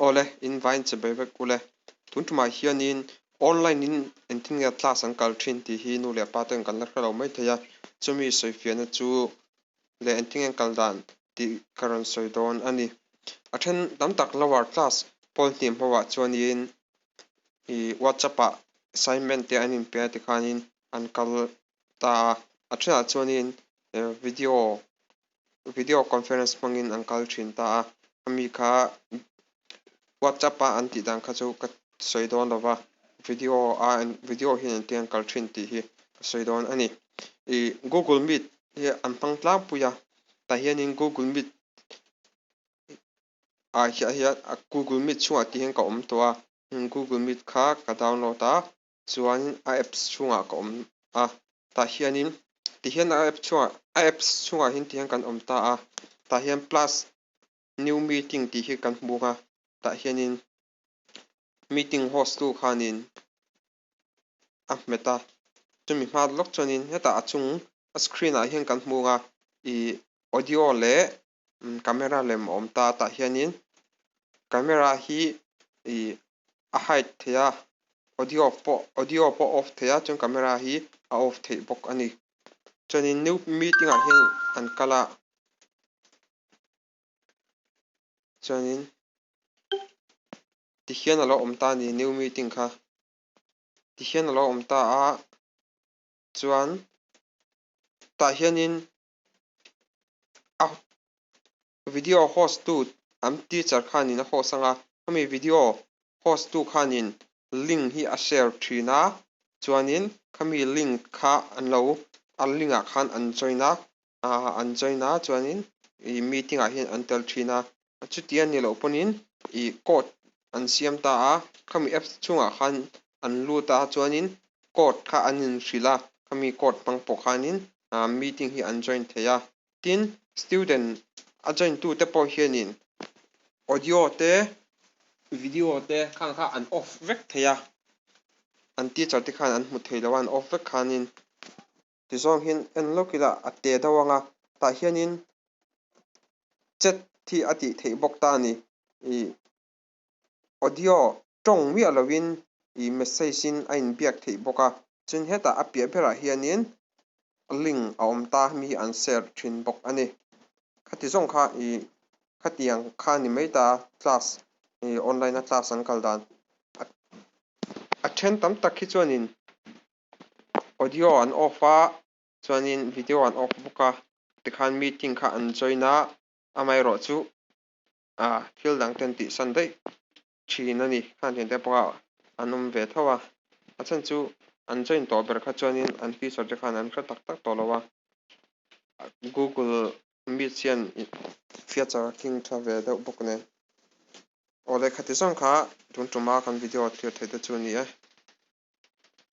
Awle, in vain che bai vek ule. Tun tumah hianin online in engtin nge class an kal thin tih hi nu leh pa ten kan la hre lo mai thei a. Chumi sawifiahna chu leh engtin nge an kal dan tih ka rawn sawi dawn a ni. A then tam tak lower class pawl hniam ho ah chuanin ih whatsapp ah assignment te an inpe a tikhanin an kal ta a. A thenah chuanin video video conference hmangin an kal thin ta a. Ami kha whatsapp a an tih dan kha chu ka sawi dawn lo va, video a video hian engtin an kal thin tih hi ka sawi dawn a ni. Ih google meet hi an hmang tlangpui a, tah hianin google meet ah hian google meet chhungah tih hian ka awm tawh a, google meet kha ka download a. Chuan a apps chhungah ka awm a, tah hianin tihian a app chhungah a apps chhungah hian tihian kan awm ta a, tah hian plus new meeting tih hi kan hmu a, tah hianin meeting host tu khanin a hmet a, chumi hma lawk chuanin hetah a chung a screen ah hian kan hmu a, ih audio leh camera lem a awm ta a, tah hianin camera hi ih a hide thei a audio pawh audio pawh off thei a chuan camera hi a off theih bawk a ni chuanin new meeting ah hian an kal a chuanin tihian a lo awm ta a ni new meeting kha tihian a lo awm ta a chuan tah hianin a video host tu an teacher khanin a host anga hemi video host tu khanin link hi a share thin a chuanin khami link kha an lo a link ah khan an join a ah an join a chuanin ih meeting ah hian an tel thin a chuti a ni loh pawhin ih code an siam ta a khami apps chhungah khan an lut a chuanin code kha an inhrilh a khami code hmang pawh khanin ah meeting hi an join thei a tin student a join tu te pawh hianin audio te video te khang kha an off vek thei a an teacher te khan an hmu thei lo a an off vek khanin Tizawng hian en lawk ila a te deuh ang a, tah hianin chat hi a tih theih bawk ta a ni. Ih audio tawng miah lovin ih message in a inbiak theih bawk a, chuan hetah a piah berah hianin link a awm ta mi hi an share thin bawk a ni. Khati zawng kha ih khatiang kha a ni mai ta class ih online a class an kal dan a then tam tak hi chuanin audio an off a chuanin video an off bawk a tikhan meeting kha an join a amaherawh chu ah thil dang te an tih san daih thin a ni khan thian te pawh an awm ve tho a a chhan chu an join tawh ber kha chuanin an teacher te khan an hre tak tak tawh lo a google meet hian feature a keng tha ve deuh bawk nen awle khati zawng kha tun tuma kan video thlir theih te chu a ni e.